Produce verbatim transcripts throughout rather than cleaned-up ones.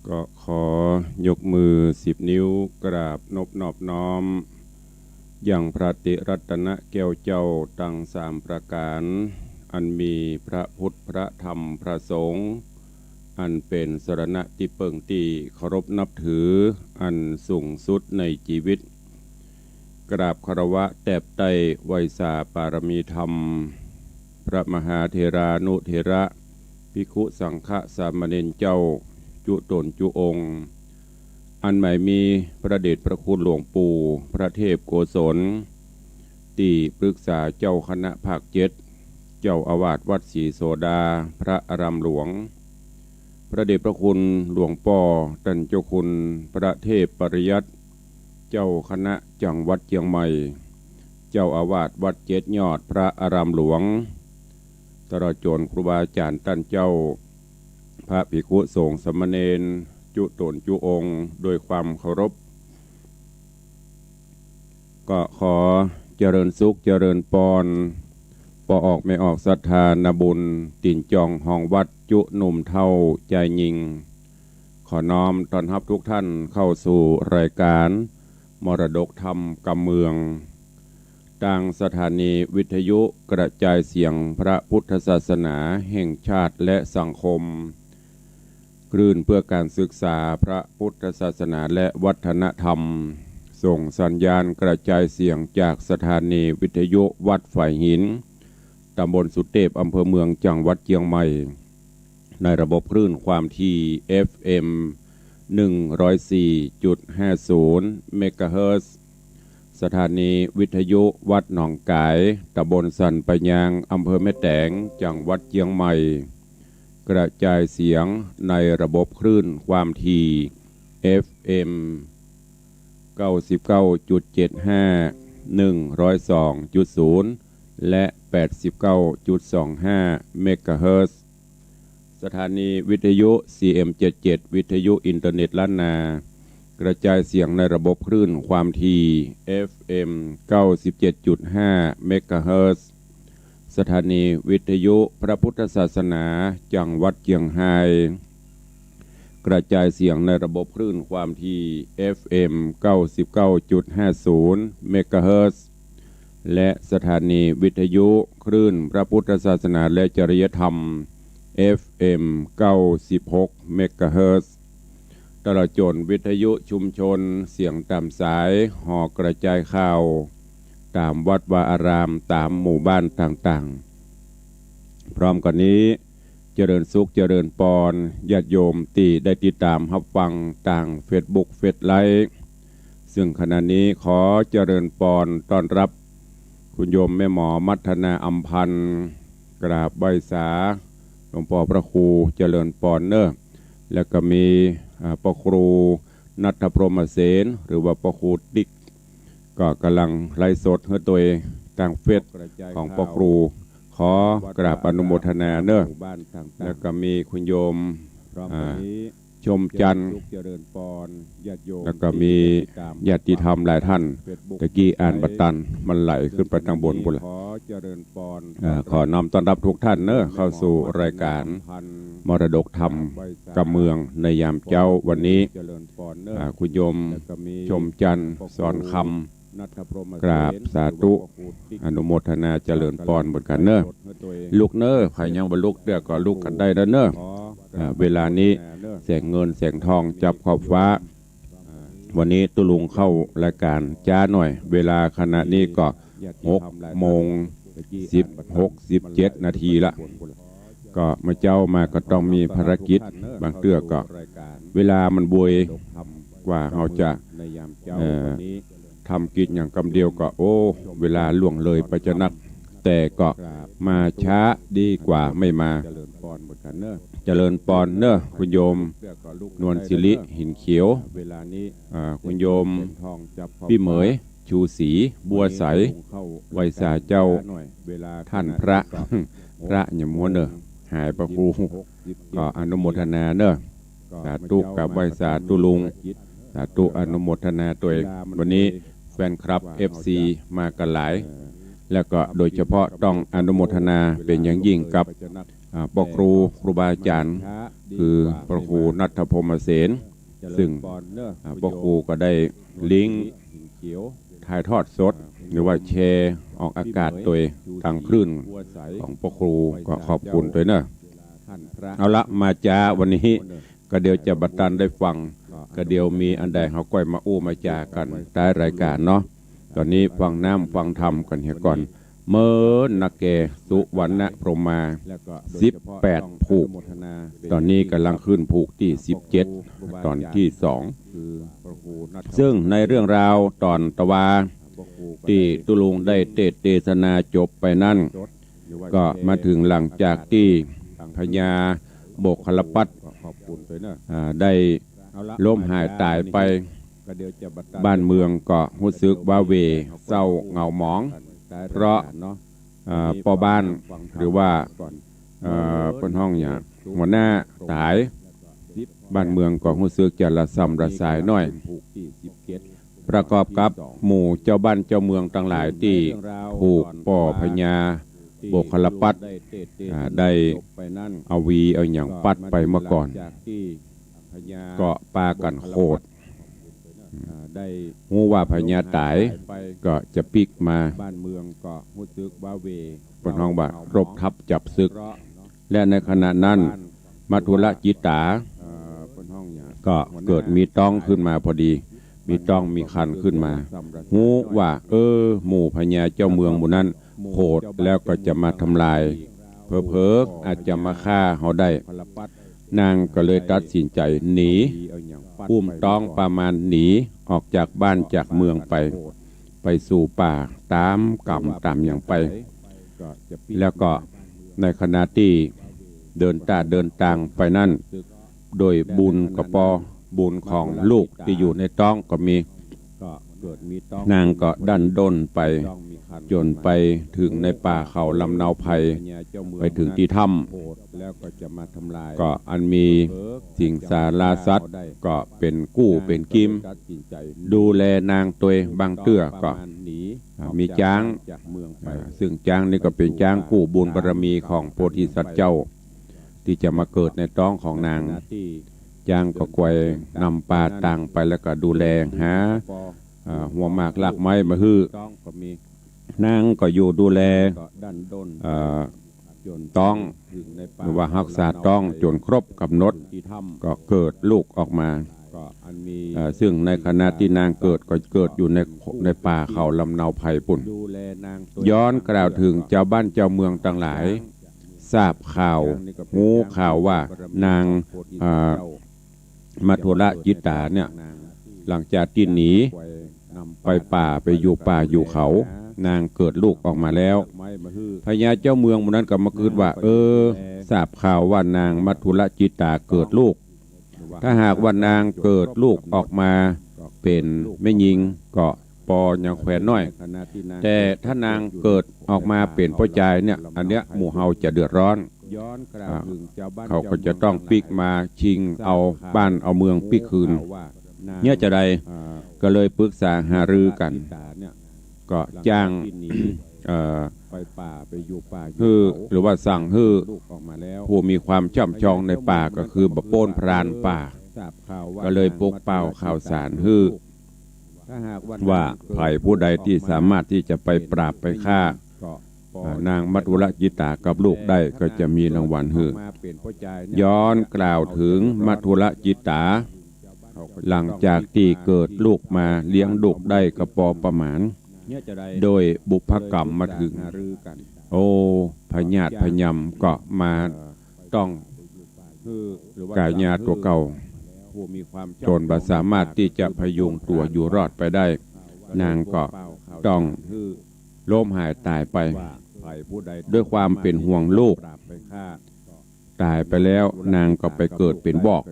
ก็ขอยกมือสิบนิ้วกราบนบนอบน้อม ยังพระติรัตนแก้วเจ้าตังสามประก๋าน อันมีพระพุทธ พระธรรม พระสงฆ์ อันเป๋นสรณะตี้เปิ้งตี้เคารพนับถืออันสูงสุดในจีวิต กราบคารวะแตบใต้ไหว้สาปารมีธรรม พระมหาเถรานุเถระ ภิกขุสังฆะสามเณรเจ้า จุต๋นจุองค์ อันหมายมีพระเดชพระคุณหลวงปู่พระเทพโกศล ตี้ปรึกษาเจ้าคณะภาคเจ็ด เจ้าอาวาสวัดศรีโสดา พระอารามหลวง พระเดชพระคุณหลวงป้อต้านเจ้าคุณพระเทพปริยัติ เจ้าคณะจังหวัดเจียงใหม่ เจ้าอาวาสวัดเจ็ดยอด พระอารามหลวง ตลอดจ๋นครูบาอาจ๋ารย์ต้านเจ้า พระภิกขุสงฆ์สามเณร จุต๋นจุองค์ โดยความเคารพ ก็ขอเจริญสุขเจริญปอน ป้อออกแม่ออกศรัทธานาบุญ ตี๋นจองฮองวัดจุหนุ่มเฒ่าจายญิง ขอน้อมต้อนฮับทุกท่านเข้าสู่รายการมรดกธรรมกำเมือง ตางสถานีวิทยุกระจายเสียงพระพุทธศาสนาแห่งชาติและสังคม คลื่นเพื่อการศึกษาพระพุทธศาสนาและวัฒนธรรม ส่งสัญญาณกระจายเสียงจากสถานีวิทยุวัดฝายหิน ตำบลสุเตพ อำเภอเมือง จังหวัดเจียงใหม่ ในระบบคลื่นความถี่ เอฟเอ็ม หนึ่งร้อยสี่จุดห้าศูนย์ เมกะเฮิรตซ์ สถานีวิทยุวัดหนองก๋าย ตำบลสันป่ายาง อำเภอแม่แตง จังหวัดเจียงใหม่ กระจายเสียงในระบบคลื่นความถี่ เอฟเอ็ม เก้าสิบเก้าจุดเจ็ดห้า หนึ่งร้อยสองจุดศูนย์ และ แปดสิบเก้าจุดสองห้า เมกะเฮิรตซ์ สถานีวิทยุ ซีเอ็มเจ็ดเจ็ด วิทยุอินเทอร์เน็ตล้านนา กระจายเสียงในระบบคลื่นความถี่ เอฟเอ็ม เก้าสิบเจ็ดจุดห้า เมกะเฮิรตซ์ สถานีวิทยุพระพุทธศาสนาจังหวัดเจียงฮาย กระจายเสียงในระบบคลื่นความถี่ เอฟเอ็ม เก้าสิบเก้าจุดห้าศูนย์ เมกะเฮิรตซ์ และสถานีวิทยุคลื่นพระพุทธศาสนาและจริยธรรม เอฟเอ็ม เก้าสิบหก เมกะเฮิรตซ์ ตลอดจ๋นวิทยุชุมชนเสียงต๋ามสาย หอกระจายข่าว ต๋ามวัดวาอาราม ต๋ามหมู่บ้านต่างๆ พร้อมกั๋นนี้ เจริญสุขเจริญปอน ญาติโยมตี้ได้ติดต๋ามฮับฟังตางเฟซบุ๊ก เฟซไลฟ์ ซึ่งขณะนี้ขอเจริญปอนต้อนฮับ คุณโยมแม่หมอมัทนาอำพันธ์ กราบไหว้สาหลวงป้อพระครูเจริญปอนเน่อ แล้วก็มี อ่า ป้อครูณัฐพรหมเสน หรือว่าป้อครูติ๊ก ก็ก่ำลังไลฟ์สดหื้อตวยตางเฟซของป้อครู ขอกราบอนุโมทนาเน่อ แล้วก็มีคุณโยม อ่า ชมจันทร์ แล้วก็มีญาติธรรมหลายท่าน ตะกี้อ่านบ่ตัน มันไหลขึ้นไปตางบนปู้นละ อ่า ขอน้อมต้อนฮับทุกท่านเน่อ เข้าสู่รายการมรดกธรรมกำเมืองในยามเจ๊าวันนี้ อ่า คุณโยมชมจันทร์ สอนคำ กราบสาธุ อนุโมทนาเจริญปอนเหมือนกั๋นเน่อ ลุกเน่อ ใผยังบ่ลุกเตื้อก็ลุกกั๋นได้แล้วเน่อ อ่า เวลานี้แสงเงินแสงทองจับขอบฟ้า วันนี้ตุ๊ลุงเข้ารายการจ๊าหน่อย เวลาขณะนี้ก็หกโมงสิบหก สิบเจ็ดนาทีละ ก็เมื่อเจ๊ามาก็ต้องมีภารกิจ บางเตื้อก็เวลามันบวย กว่าเฮาจะ เอ่อ ทำกิจอย่างกำเดียวก็ โอ้ เวลาล่วงเลยไปจะนัก แต่ก็มาช้าดีกว่าไม่มา เจริญปอนเน่อ คุณโยมนวลสิริ หินเขียว อ่า คุณโยมปี้เหมย ชูศรี บัวใส ไหว้สาเจ้า ท่านพระ พระอย่ามัวเน่อ หายพระครู ก็อนุโมทนาเน่อ สาธุ กราบไหว้สาตุ๊ลุง สาธุ อนุโมทนาตวย วันนี้แฟนคลับ เอฟซี มากั๋นหลาย แล้วก็โดยเฉพาะต้องอนุโมทนาเป๋นอย่างยิ่งกับ อ่า ป้อครู ครูบาอาจ๋ารย์ คือพระครูณัฐพรหมเสน ซึ่ง อ่า พระครูก็ได้ลิงก์ถ่ายทอดสด หรือว่าแชร์ออกอากาศโตยตางคลื่นของพระครู ก็ขอบคุณโตยเนอะ เอาละ มาจาวันนี้ ก็เดี๋ยวจะบ่ตันได้ฟัง ก็เดี๋ยวมีอันใดเฮาก้อยมาอู้มาจากั๋นใต้รายก๋านเนาะ ต๋อนนี้ฟังน้ำฟังธรรมกั๋นเหียก่อน เมินนาแก สุวรรณพรหมา สิบแปดผูก ต๋อนนี้ก่ำลังขึ้นผูกตี้สิบเจ็ด ต๋อนตี้สอง ซึ่งในเรื่องราวต๋อนตะวา ตี้ตุ๊ลุงได้เตสน์เตสนาจบไปนั้น ก็มาเถิงหลังจากตี้พญาโมคคัลลปัตต อ่า ได้ล้มหายต๋ายไป บ้านเมืองก็ฮู้สึกว้าเหว่เศร้าเหงาหมอง เพราะ อ่า ป้อบ้าน หรือว่า เอ่อ เปิ้นฮ้องหยัง หัวหน้าต๋าย บ้านเมืองก็ฮู้สึกจะระส่ำระสายหน้อย ประกอบกับหมู่เจ้าบ้านเจ้าเมืองตังหลายตี้ถูกป้อพญาโมคคัลลปัตต อ่า ได้เอาหวีเอาหยังปัดไปเมื่อก่อน ก็ปากั๋นโขด ฮู้ว่าพญาต๋าย ก็จะปิ๊กมา เปิ้นฮ้องว่ารบทัพจับศึก และในขณะนั้น มัทธุลจิตตา ก็เกิดมีต๊องขึ้นมาพอดี มีต๊องมีครรภ์ขึ้นมา ฮู้ว่า เออ หมู่พญาเจ้าเมืองหมู่นั้นโขดแล้วก็จะมาทำลาย เผลอๆ อาจจะมาฆ่าเฮาได้ นางก็เลยตัดสินใจ๋หนี อุ้มต๊องประมาณหนีออกจากบ้านจากเมืองไป ไปสู่ป่าต๋ามกำต๋ามหยังไป แล้วก็ในขณะตี้เดินต้าเดินตางไปนั้น โดยบุญก็ปอ บุญของลูกตี้อยู่ในต๊องก็มี นางก็ดั้นด้นไป จ๋นไปเถิงในป่าเขาลำเนาไพร ไปเถิงตี้ถ้ำ ก็อันมีสิงสาราสัตว์ ก็เป๋นกู้เป๋นกิม ดูแลนางตวย บางเตื้อก็ อ่า มีจ๊าง อ่า ซึ่งจ๊างนี่ก็เป๋นจ๊างกู้บุญบารมีของโพธิสัตว์เจ้า ตี้จะมาเกิดในต๊องของนาง จ๊างก็คอยนำปาตางไป แล้วก็ดูแลหา อ่า หัวหมากรากไม้มาหื้อ นางก็อยู่ดูแล เอ่อ ต๊อง หรือว่าฮักษาต๊องจ๋นครบก๋ำหนด ก็เกิดลูกออกมา เอ่อ ซึ่งในขณะตี้นางเกิดก็เกิดอยู่ใน ในป่าเขาลำเนาไพรปุ้น ย้อนกล่าวเถิงจาวบ้านจาวเมืองตังหลาย ทราบข่าว ฮู้ข่าวว่านาง อ่า มัทธุลจิตตาเนี่ย หลังจากตี้หนีไปป่า ไปอยู่ป่าอยู่เขา นางเกิดลูกออกมาแล้ว พญาเจ้าเมืองหมู่นั้นก็มาคิดว่า เออ ทราบข่าวว่านางมัทธุลจิตตาเกิดลูก ถ้าหากว่านางเกิดลูกออกมาเป๋นแม่ญิงก็ปอยังแควนน้อย แต่ถ้านางเกิดออกมาเป๋นป้อจายเนี่ย อันเนี้ยหมู่เฮาจะเดือดร้อน อ่า เขาก็จะต้องปิ๊กมาชิงเอาบ้านเอาเมืองปิ๊กคืน เนี่ยจะใด ก็เลยปรึกษาหารือกั๋น ก็จ้าง เอ่อ หื้อ หรือว่าสั่งหื้อผู้มีความช่ำชองในป่า ก็คือบ่าโป้นพรานป่า ก็เลยปกเป่าข่าวสารหื้อ ว่าใผผู้ใดตี้สามารถตี้จะไปปราบไปฆ่า อ่า นางมัทธุลจิตตากับลูกได้ก็จะมีรางวัลหื้อ ย้อนกล่าวเถิงมัทธุลจิตตา หลังจากตี้เกิดลูกมาเลี้ยงลูกได้ก็ปอประมาณ โดยบุพกรรมมาเถิง โอ้ พยาธิพยำก็มาต้องกายาตั๋วเก่า จ๋นบ่สามารถตี้จะพยุงตั๋วอยู่รอดไปได้ นางก็ต้องล้มหายต๋ายไป ด้วยความเป๋นห่วงลูก ต๋ายไปแล้วนางก็ไปเกิดเป๋นวอก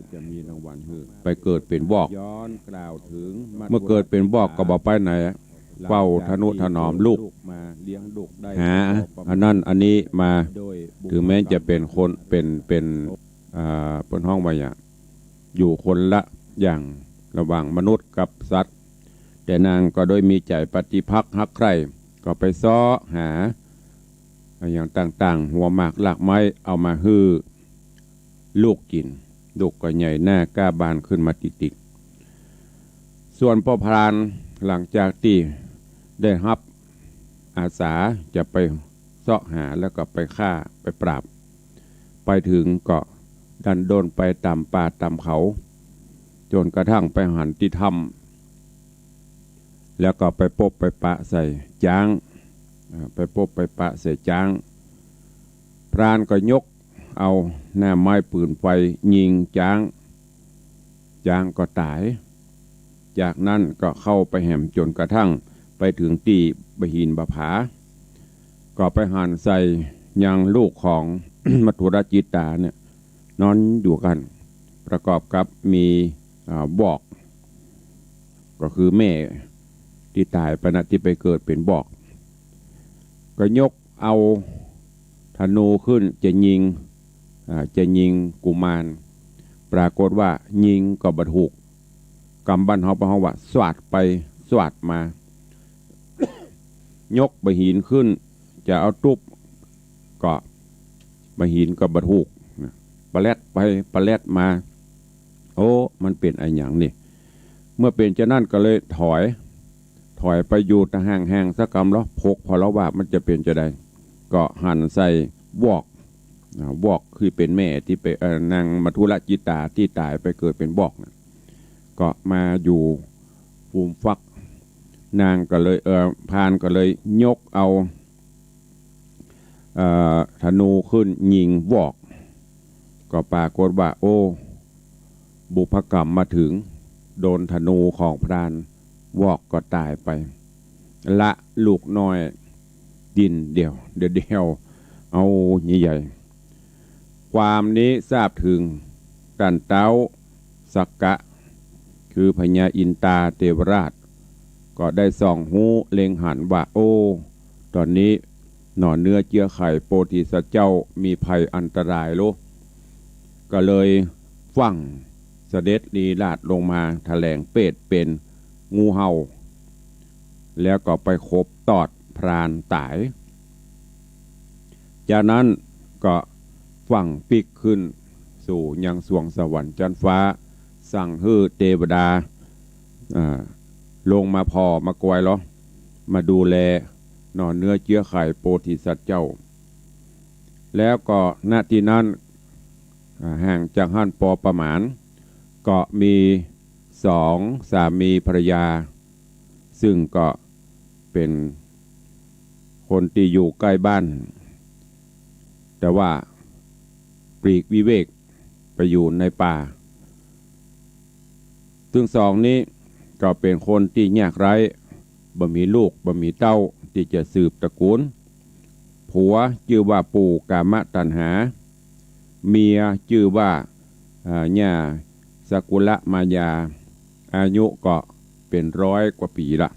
ไปเกิดเป๋นวอก เมื่อเกิดเป๋นวอกก็บ่ไปไหน เฝ้าทะนุถนอมลูก หา อันนั้นอันนี้มา เถิงแม้จะเป๋นคน เป๋น เป๋น อ่า เปิ้นฮ้องว่าหยัง อยู่คนละอย่างระหว่างมนุษย์กับสัตว์ แต่นางก็โดยมีใจ๋ปฏิภาคฮักใคร่ ก็ไปเซาะหา อย่างต่างๆ หัวหมากรากไม้เอามาหื้อ ลูกกิ๋น ลูกก็ใหญ่หน้ากล้าบานขึ้นมาติกๆ ส่วนป้อพรานหลังจากตี้ได้ฮับอาสาจะไปเซาะหาแล้วก็ไปฆ่าไปปราบ ไปเถิงก็ดันด้นไปต๋ามป่าต๋ามเขา จ๋นกระทั่งไปหันตี้ถ้ำ แล้วก็ไปปบไปปะใส่จ๊าง อ่า ไปปบไปปะใส่จ๊าง พรานก็ยกเอาหน้าไม้ปืนไฟยิงจ๊าง จ๊างก็ต๋าย จากนั้นก็เข้าไปแหมจ๋นกระทั่งไปเถิงตี้บ่าหินบ่าผา ก็ไปหันใส่ยังลูกของ มัทธุรจิตตาเนี่ย นอนอยู่กั๋น ประกอบกับมี อ่า วอก ก็คือแม่ตี้ต๋ายไปนะ ตี้ไปเกิดเป๋นวอก ก็ยกเอาธนูขึ้นจะยิง อ่า จะยิงกุมาร ปรากฏว่ายิงก็บ่ถูก กำบ้านเฮา บ้านเฮาว่าสวาดไปสวาดมา ยกบ่าหินขึ้นจะเอาตุ๊บ ก็บ่าหินก็บ่ถูกนะ ปะแล็ดไปปะแล็ดมา โอ้ มันเป๋นอะหยังนี่ เมื่อเป๋นจานั้นก็เลยถอย ถอยไปอยู่ตางห่างๆ สักกำเนาะ พกพอแล้วว่ามันจะเป๋นจาใด ก็หันใส่วอก อ่า วอกคือเป๋นแม่ตี้ไป เอ่อ นางมัทธุรจิตตาตี้ต๋ายไปเกิดเป๋นวอกนะ ก็มาอยู่ฟูมฟัก นางก็เลย เอ่อ พรานก็เลยยกเอา เอ่อ ธนูขึ้นยิงวอก ก็ปรากฏว่า โอ้ บุพกรรมมาเถิง โดนธนูของพราน วอกก็ต๋ายไป ละลูกน้อย ดิ้นเดี่ยว เดี่ยวๆ เอาใหญ่ๆ ความนี้ทราบเถิงต้านเต๊าสักกะ คือพญาอินตาเทวราช ก็ได้ส่องฮู้เล็งหันว่า โอ้ ต๋อนนี้หน่อเนื้อเจื้อไขโปธิสัตว์เจ้ามีภัยอันตรายโล ก็เลยฟั่งเสด็จลีลาศลงมาแถลงเปรตเป๋นงูเห่า แล้วก็ไปขบตอดพรานต๋าย จากนั้นก็ฟั่งปิ๊กขึ้นสู่ยังสวงสวรรค์จั๊นฟ้า สั่งหื้อเตวดา อ่า ลงมาผ่อมาคอยลอ มาดูแลหน่อเนื้อเจื้อไขโปธิสัตว์เจ้า แล้วก็ ณ ตี้นั้น อ่า ห่างจากหั้นปอประมาณ ก็มีสองสามีภรรยา ซึ่งก็เป๋นคนตี้อยู่ใก้บ้าน แต่ว่าปลีกวิเวกไปอยู่ในป่า ตึงสองนี้ก็เป๋นคนตี้ยากไร้ บ่มีลูก บ่มีเต้าตี้จะสืบตระกูล ผัวจื้อว่าปู่กามตัณหา เมียจื้อว่า อ่า ย่าสกุลมายา อายุก็เป๋นร้อยกว่าปี๋ละ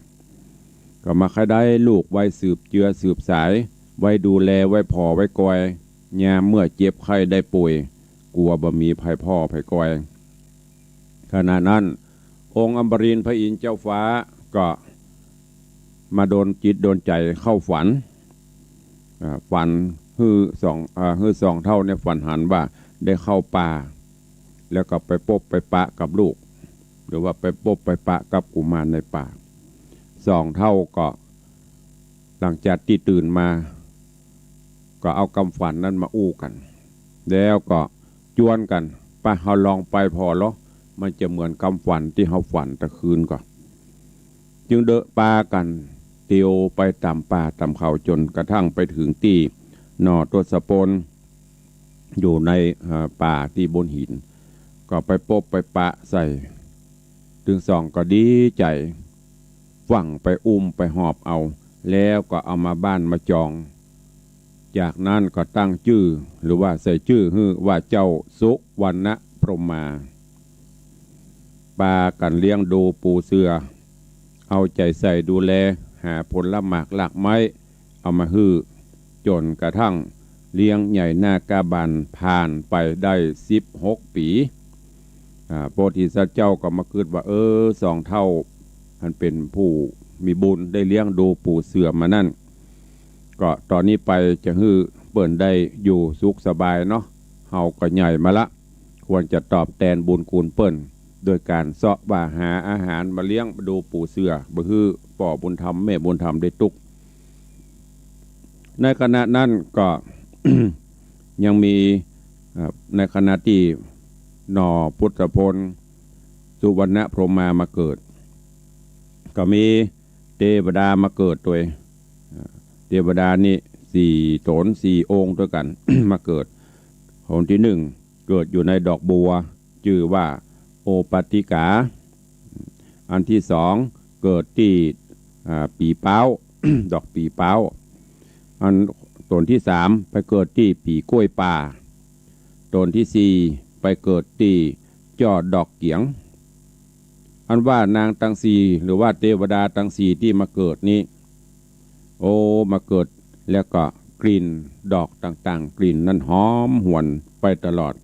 ก็บ่ใค่ได้ลูกไว้สืบเจื้อสืบสาย ไว้ดูแล ไว้ผ่อ ไว้คอย ยามเมื่อเจ็บไข้ได้ป่วย กั๋วบ่มีใผผ่อใผคอย ขณะนั้น องค์อมรินทร์พระอินทร์เจ้าฟ้าก็มาดลจิตดลใจ๋เข้าฝัน อ่า ฝันหื้อสอง อ่า หื้อสองเฒ่าเนี่ยฝันหันว่าได้เข้าป่า แล้วก็ไปปบไปปะกับลูก หรือว่าไปปบไปปะกับกุมารในป่า สองเฒ่าก็หลังจากตี้ตื่นมา ก็เอากำฝันนั้นมาอู้กั๋น แล้วก็จวนกั๋น ไป เฮาลองไปผ่อลอ มันจะเหมือนกำฝันตี้เฮาฝันตะคืนก่อ จึงเดินปากั๋นเตียวไปต๋ามป่าต๋ามเขา จ๋นกระทั่งไปเถิงตี้หน่อทศพล อยู่ใน เอ่อ ป่าตี้บนหิน ก็ไปปบไปปะใส่ ตึงสองก็ดีใจ๋ ฟั่งไปอุ้มไปหอบเอา แล้วก็เอามาบ้านมาจอง จากนั้นก็ตั้งจื้อ หรือว่าใส่จื้อหื้อว่าเจ้าสุวรรณพรหมา ปากั๋นเลี้ยงดูปูเสือ เอาใจ๋ใส่ดูแล หาผลหมากรากไม้เอามาหื้อ จ๋นกระทั่งเลี้ยงใหญ่หน้ากล้าบาน ผ่านไปได้สิบหกปี๋ อ่า โพธิสัตว์เจ้าก็มากึ๊ดว่า เออ สองเฒ่า อันเป๋นผู้มีบุญได้เลี้ยงดูปูเสือมานั้น ก็ต๋อนนี้ไปจะหื้อเปิ้นได้อยู่สุขสบายเนาะ เฮาก็ใหญ่มาละ ควรจะตอบแตนบุญคุณเปิ้น โดยก๋านเซาะว่าหาอาหารมาเลี้ยงดูปู๋เสื่อ บ่หื้อป้อบุญธรรมแม่บุญธรรมได้ตุ๊กข์ ในขณะนั้นก็ ยังมี เอ่อ ในขณะตี้หน่อปุทธพล สุวรรณพรหมามาเกิด ก็มีเตวดามาเกิดตวย เอ่อ เตวดานี่สี่ต๋นสี่องค์ตวยกั๋น มาเกิด คนตี้นึ่ง เกิดอยู่ในดอกบัว จื้อว่าโอปัตติกา อันตี้สอง เกิดตี้ อ่า ปี๋ป๊าว ดอกปี๋ป๊าว อัน ต๋นตี้สาม ไปเกิดตี้ปี๋ก้วยป่า ต๋นตี้สี่ ไปเกิดตี้จ้อดอกเกี๋ยง อันว่านางตังสี่ หรือว่าเตวดาตังสี่ตี้มาเกิดนี้ โอ้ มาเกิดแล้วก็กลิ่นดอกต่างๆ กลิ่นนั้นหอมหวนไปตลอด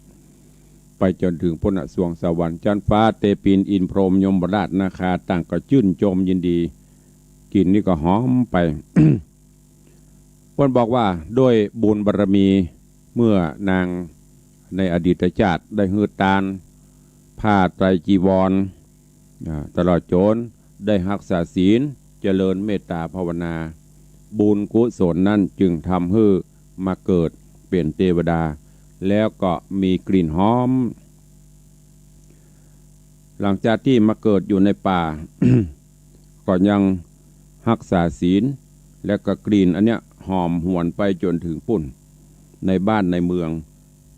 ไปจ๋นเถิงปุ้นน่ะ สวงสวรรค์จั๊นฟ้า เตปินอินทร์พรหมยมราชนาคาต่างก็จื้นจมยินดี กลิ่นนี้ก็หอมไป เปิ้นบอกว่าด้วยบุญบารมี เมื่อนางในอดีตชาติได้หื้อตาน ผ้าไตรจีวร อ่า ตลอดจ๋นได้ฮักษาศีล เจริญเมตตาภาวนา บุญกุศลนั้นจึงทำหื้อมาเกิดเป๋นเตวดา แล้วก็มีกลิ่นหอม หลังจากตี้มาเกิดอยู่ในป่า ก็ยังฮักษาศีล และก็กลิ่นอันเนี้ยหอมหวนไปจ๋นเถิงปุ้น ในบ้านในเมือง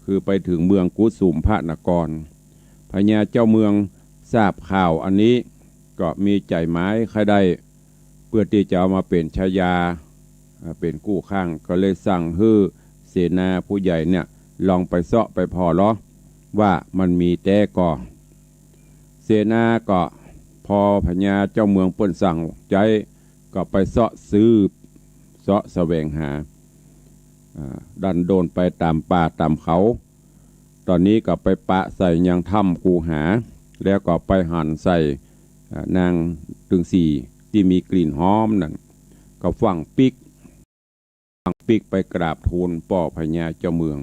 คือไปเถิงเมืองกุสุมพนคร พญาเจ้าเมืองทราบข่าวอันนี้ ก็มีใจ๋หมายใค่ได้ เปื้อตี้จะเอามาเป๋นชายา อ่า เป๋นกู้ข้าง ก็เลยสั่งหื้อเสนาผู้ใหญ่เนี่ย ลองไปเซาะไปผ่อลอ ว่ามันมีแต๊ก่อ เสนาก็ พอพญาเจ้าเมืองเปิ้นสั่งใจ๊ ก็ไปเซาะสืบ เซาะแสวงหา อ่า ดันโดนไปต๋ามป่าต๋ามเขา ต๋อนนี้ก็ไปปะใส่ยังถ้ำคูหา แล้วก็ไปหันใส่ อ่า นางตึงสี่ตี้มีกลิ่นหอมนั่น ก็ฟั่งปิ๊ก ฟั่งปิ๊กไปกราบทูลป้อพญาเจ้าเมือง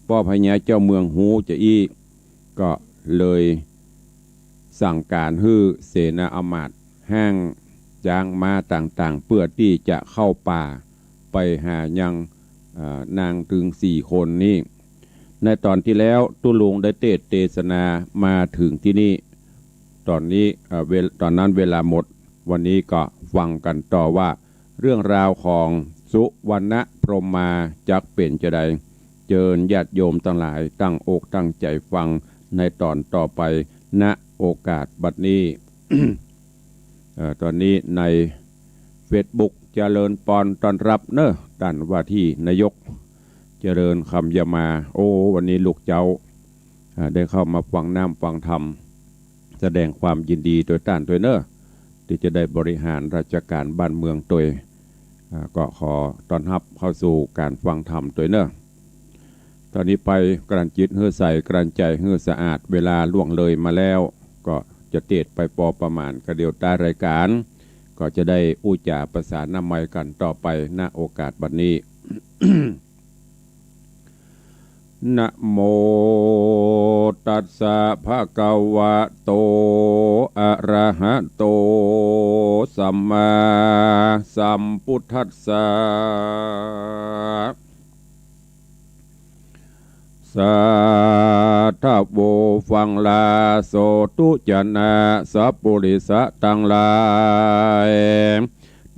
ป้อพญาเจ้าเมืองฮู้จาอี้ ก็เลยสั่งก๋านหื้อเสนาอำมาตย์ฮ้างจ๊างม้าต่างๆ เปื้อตี้จะเข้าป่า ไปหายัง เอ่อ นางตึงสี่คนนี้ ในต๋อนตี้แล้วตุ๊ลุงได้เตสน์เตสนามาเถิงตี้นี่ ต๋อนนี้ เอ่อ เวล- ต๋อนนั้นเวลาหมด วันนี้ก็ฟังกั๋นต่อว่า เรื่องราวของสุวรรณพรหมาจักเป๋นจาใด เจิญญาติโยมตังหลายตั้งอกตั้งใจ๋ฟังในต๋อนต่อไป ณ โอกาสบัดนี้ เอ่อ ต๋อนนี้ในเฟซบุ๊ก เจริญปอนต้อนฮับเนาะ ต้านว่าตี้นายก เจริญคำยามา โอ้ วันนี้ลุกเจ๊า อ่า ได้เข้ามาฟังน้ำฟังธรรม แสดงความยินดีตวยต้านตวยเนาะ ตี้จะได้บริหารราชก๋านบ้านเมืองตวย อ่า ก็ขอต้อนฮับเข้าสู่ก๋านฟังธรรมตวยเนาะ ต๋อนนี้ไปกลั่นจิตหื้อใส กลั่นใจ๋หื้อสะอาด เวลาล่วงเลยมาแล้ว ก็จะเตสน์ไปปอประมาณ ก็เดี๋ยวต้านรายก๋าน ก็จะได้อู้จ๋าประสานนามัยกั๋นต่อไป ณ โอกาสบัดนี้ นะโมตัสสะ ภะคะวะโต อะระหะโต สัมมาสัมพุทธัสสะ สาธุ ฟังลาโสตุจะนะ สัพปุริสะตังหลาย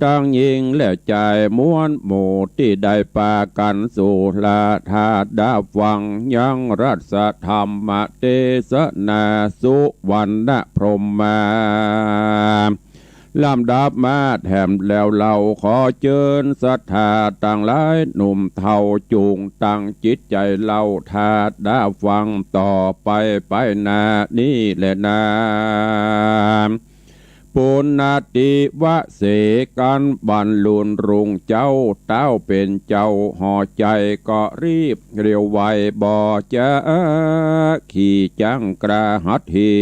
ตังญิงและจายมวลหมู่ ตี้ได้ปากั๋นสู่ละธาดาฟังยังรัสธรรมเตสนาสุวรรณพรหมา ลำดับมาแถมแล้วเฮาขอเจิญศรัทธาตังหลายหนุ่มเฒ่า จุ่งตั้งจิตใจ๋เล่าธาดาฟังต่อไปไปหน้านี้แลนา ปุณณติวะเสกั๋นบรรลุนรุ่งเจ้า เต้าเป๋นเจ้าหอใจ๋ก็รีบเร็วไว บ่จะขี่จั๊งกระหัตถี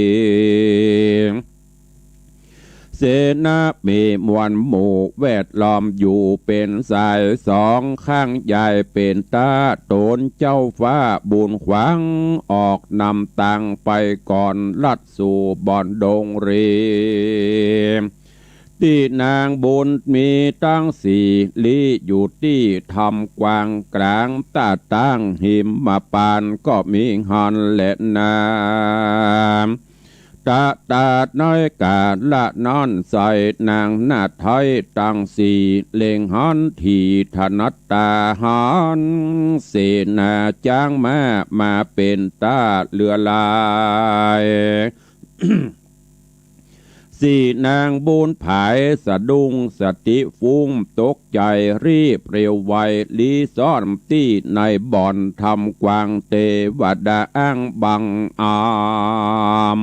ส เสนามีมวลหมู่แวดล้อมอยู่เป๋นสายสอง ข้างใหญ่เป๋นต๊าต๋นเจ้าฟ้าบุญขวัง ออกนำตางไปก่อนลัดสู่บ่อนดงรี ตี้นางบุญมีตังสี่ลี้อยู่ตี้ถ้ำกว้างกลาง ต๊าตั้งหิมพานต์ก็มีหั้นแลนา ตะตาดในกาละนั้นไส้นางนาฏไทยตังสี่ เล็งหันถี่ถนัดต๋าหัน เสนาจ๊างม้ามาเป๋นต๊าเลือหลาย สี่นางบุญผายสะดุ้งสติฟุ้งตกใจ๋รีบเร็วไว ลี้ซ่อนตี้ในบ่อนถ้ำกว้าง เตวดาอ้างบังอาม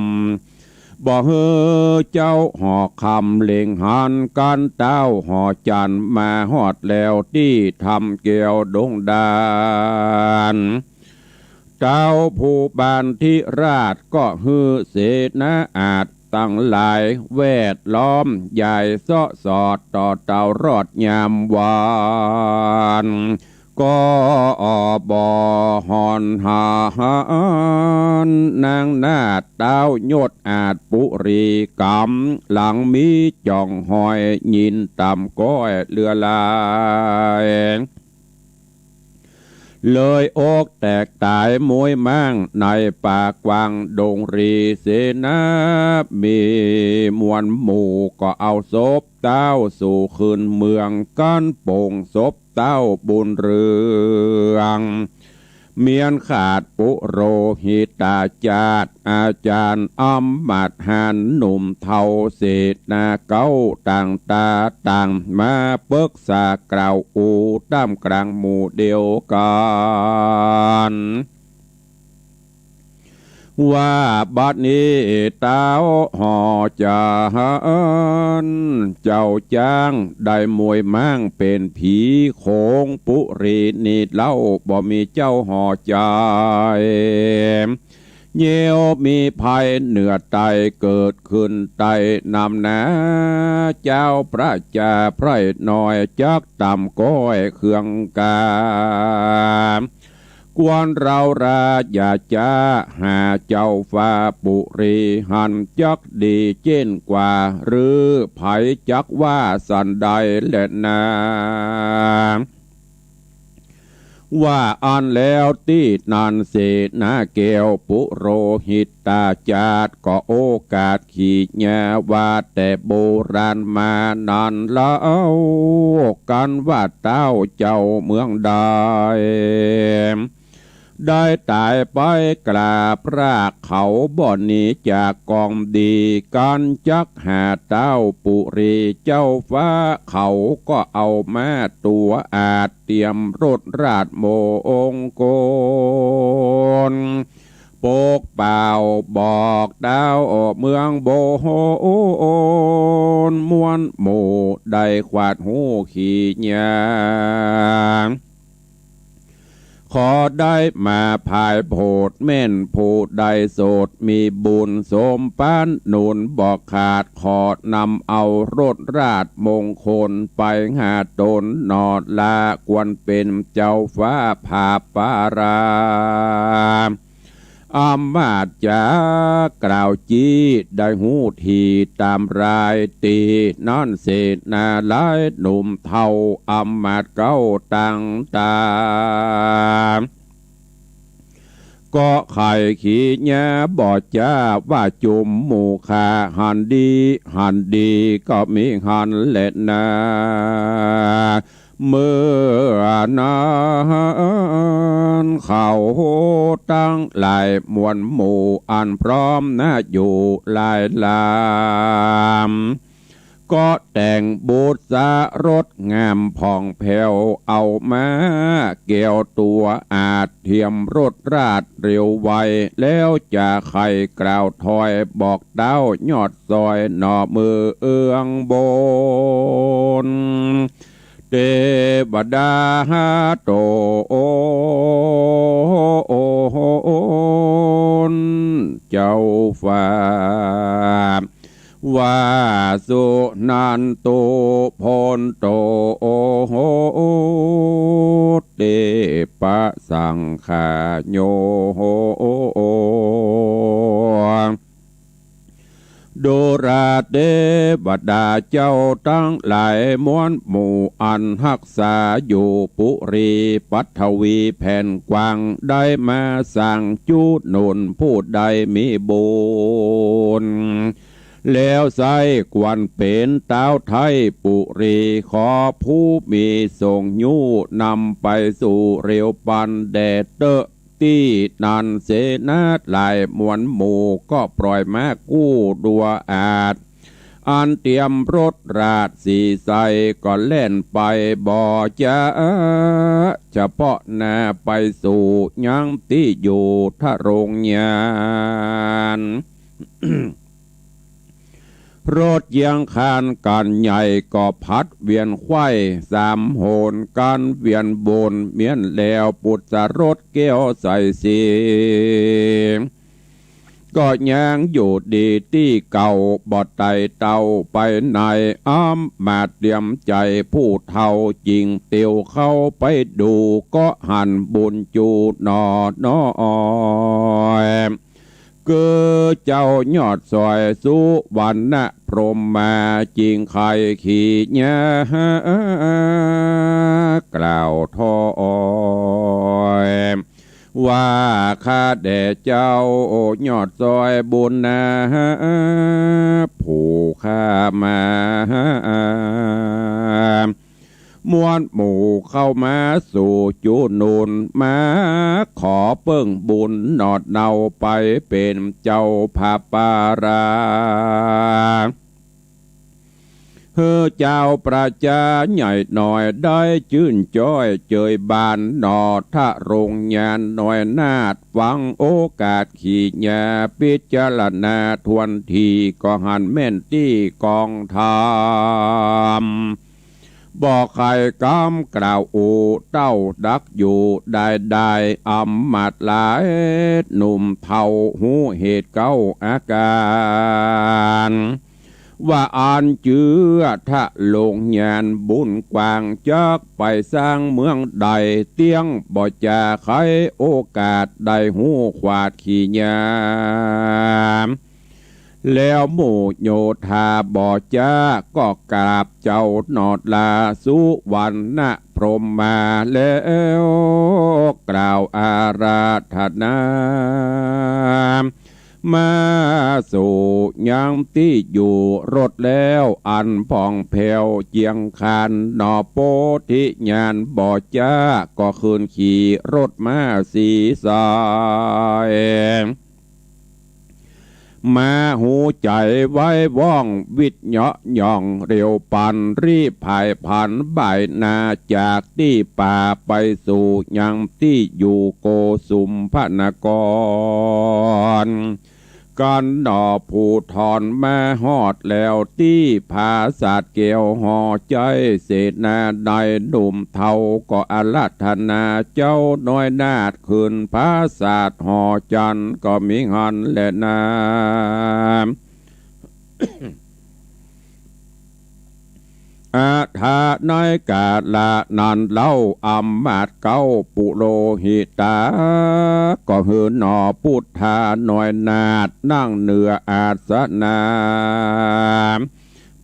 บ่หื้อเจ้าหอคำเล็งหัน ก้านเต้าหอจันทร์มาฮอดแล้วตี้ถ้ำแก้วดงดาน เต้าผู้บานธิราชก็หื้อเสนาอาดตังหลายแวดล้อม ยายเซาะสอดต่อเต้ารอดยามวาน ก็บ่ห่อนหาหัน นางนาฏเต้ายศอาดปุรีกำ หลังมีจ่องหอยยินต่ำก้อยเลือหลาย เลยอกแตกต๋ายมวยม้างในป่ากว้างดงรี เสนามีมวลหมู่ก็เอาศพเต้าสู่คืนเมือง กั๋นโป๋งศพเต้าบุญเรือง เมียนขาดปุโรหิตาจารย์ อาจารย์อำมาตย์หาญหนุ่มเฒ่า เสนาเก๊าต่างต๋าต่างมาปึกษากล่าวอู้ต้ามกลางหมู่เดียวกั๋น ว่าบัดนี้เต้าหอจันทร์ เจ้าจ๊างได้มวยม้างเป๋นผีโขงปุรีนี่เล่า บ่มีเจ้าหอใจ๋ เยียวมีภัยเหนือใต้เกิดขึ้นใต้นำนา เจ้าพระจาไพร่น้อยจักต่ำก้อยเคืองกา ควรเฮาราอย่าจ๊าหาเจ้าฟ้าปุรีหั้นจักดีเจ้นกว่า หรือใผจักว่าสันใดแลนา ว่าอั้นแล้วตี้นั้นเสนาแก้วปุโรหิตาจารย์ก็โอกาสขีญาว่าแต่โบราณมานั้นเล่า กั๋นว่าเต้าเจ้าเมืองใด ได้ต๋ายไปกราบรากเขาบ่หนีจากกองดี กั๋นจักหาเต้าปุรีเจ้าฟ้าเขาก็เอามาตั๋วอาด เตรียมรถราชมงคล ปกเป่าบอกเต้าเมืองโบน มวลหมู่ได้ขวาดฮู้ขีญา ขอได้มาผายโผดแม่นผู้ใดโสดมีบุญสมปานหนุนบ่ขาด ขอนำเอารถราชมงคลไปหาต๋นหนอลา ควรเป๋นเจ้าฟ้าผาปารา อำมาตย์จ๋ากล่าวจี้ได้ฮู้ถี่ต๋ามรายตี้นั้นเสนาหลายหนุ่มเฒ่าอำมาตย์เก๊าต่างต๋า ก็ใค่ขีญาบ่จ๊าว่าจุมหมู่ข้าหันดี หันดีก็มีหั้นแลนา เมื่อนั้นเขาตังหลายมวลหมู่อันพร้อมนาอยู่หลายลำ ก็แต่งบุษรถงามผ่องแผ้วเอามาแก้วตั๋วอาด เตรียมรถราชเร็วไว แล้วจะใค่กล่าวถอยบอกเต้ายอดซอยหนอเมืองโบน เตวดาต๋นเจ้าฟ้า วาสุนันตุ โพนโต เตปะสังขาโย ดูราเตวดาเจ้าตังหลายมวลหมู่ อันฮักษาอยู่ปุรีปัทวีแผ่นกว้าง ได้มาสร้างจุหนุนผู้ใดมีบุญ แล้วใส้ควรเป๋นต๊าวไท้ปุรี ขอผู้มีส่งยู้นำไปสู่เร็วปันแด่เต๊อะ ตี้นั้นเสนาหลายมวลหมู่ก็ปล่อยม้ากู้ดัวอาด อันเตียมรถราชสีใสก็แล่นไปบ่จ๊า เฉพาะหน้าไปสู่ยังตี้อยู่ทะโรงยาน รถเยียงคานกั๋นใหญ่ก็ผัดเวียนไขว้สามหน กั๋นเวียนบนเมี้ยนแล้ว ปุษรสแก้วใสสีก็ยังอยู่ดีตี้เก่า บ่ไต่เต้าไปไหน อำมาตย์เตรียมใจ๋ผู้เฒ่าจิ่งเตียวเข้าไปดู ก็หันบุญจู๋หนอน้อย คือเจ้ายอดสอยสุวรรณพรหมมาจิ่งใค่ขี่ยากล่าวถอย ว่าข้าแด่เจ้ายอดสอยบุญนา ผู้ข้ามา มวลหมู่เข้ามาสู่จุหนุน มาขอเปิ้งบุญหนอเนาไปเป๋นเจ้าผาปารา หื้อเจ้าประจาใหญ่น้อยได้จื้นจ้อยเจยบานหนอ ทะโรงยานน้อยนาฏ ฟังโอกาสขี่ยาพิจารณาทวนที ก็หันแม่นตี้กองธรรม บ่ใค่กำกล่าวอู้เต้าดักอยู่ได้ได้ อำมาตย์หลายหนุ่มเฒ่าฮู้เหตุเก๊าอาก๋าร ว่าอันเจื้อทะโรงยานบุญกว้าง จักไปสร้างเมืองใด เตี้ยงบ่จาใค่โอกาสได้ฮู้ขวาดขี่ยา แล้วหมู่โยธาบ่จ๊าก็กราบเจ้าหนอลาสุวรรณพรหมมาแล้ว กล่าวอาราธนา มาสู่ยังตี้อยู่รถแล้วอันผ่องแผ้วเจียงคานหนอ โพธิญาณบ่จ๊าก็คืนขี่รถม้าสีใส มาหูใจ๋ไว้ว่องวิทย์เหยาะหย่องเร็วปัน รีบผายผันบ่ายหน้าจากตี้ป่าไปสู่ยังตี้อยู่โกสุมพนคร กั๋นหนอ ภูธรมาฮอดแล้วตี้ผาสาทแก้วหอใจ๋ เสนาใดหนุ่มเฒ่าก็อาราธนาเจ้าน้อยนาฏ ขึ้นผาสาทหอจันทร์ก็มีหั้นแลนา อาถาในกาละนั้นเล่า อำมาตย์เก๊าปุโรหิตา ก็หื้อหนอปุทธาน้อยนาฏ นั่งเหนืออาสนะ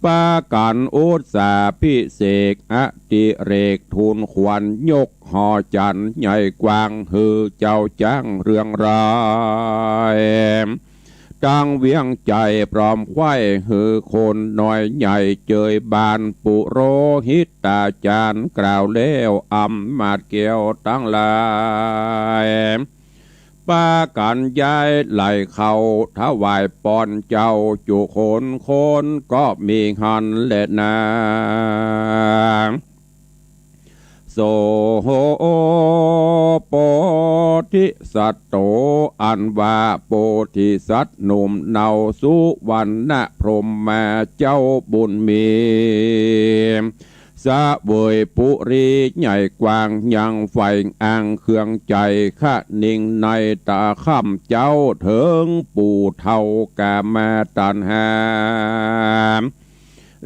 ปากั๋นอุสสาภิเษกอดิเรก ทูลขวัญยกหอจันทร์ใหญ่กว้าง หื้อเจ้าจ๊างเรืองราย ตังเวียงใจ๋พร้อมไขว้ หื้อคนน้อยใหญ่เจยบาน ปุโรหิตาจารย์กล่าวแล้ว อำมาตย์แก้วตังหลาย ปากั๋นย้ายไหล่เข้าถวายปอนเจ้าจุคนคนก็มีหั้นแลนา โส โพธิสัตโต อันว่าโพธิสัตว์หนุ่มเนาสุวรรณพรหมมาเจ้าบุญมี เสวยปุรีใหญ่กว้าง ยังใฝ่อ้างเครื่องใจ๋ คะนิงในต๋าค่ำเจ๊า เถิงปู่เฒ่าก๋ามาตัณหา